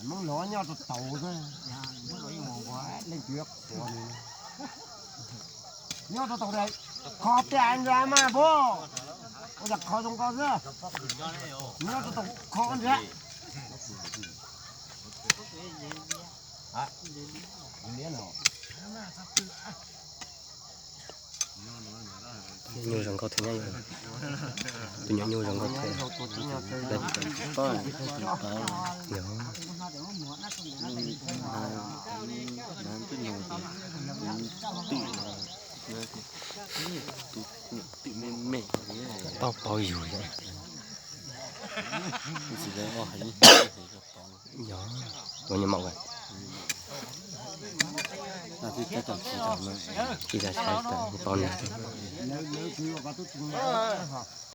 Hmoob los nyob rau taus xwb, leej twg yuav qhuas nws. Nyob rau taus kho tiag nrad mas pog, ua cas kho zoo ko xwb. Nyob rau taus kho nrad. Nyuj zoo nkauj thiab, tus nyuam nyuj zoo nkauj thiab. Yog. Tau pau yus. Yog, ua nyuam maum. Tsis tas sai tas pau na.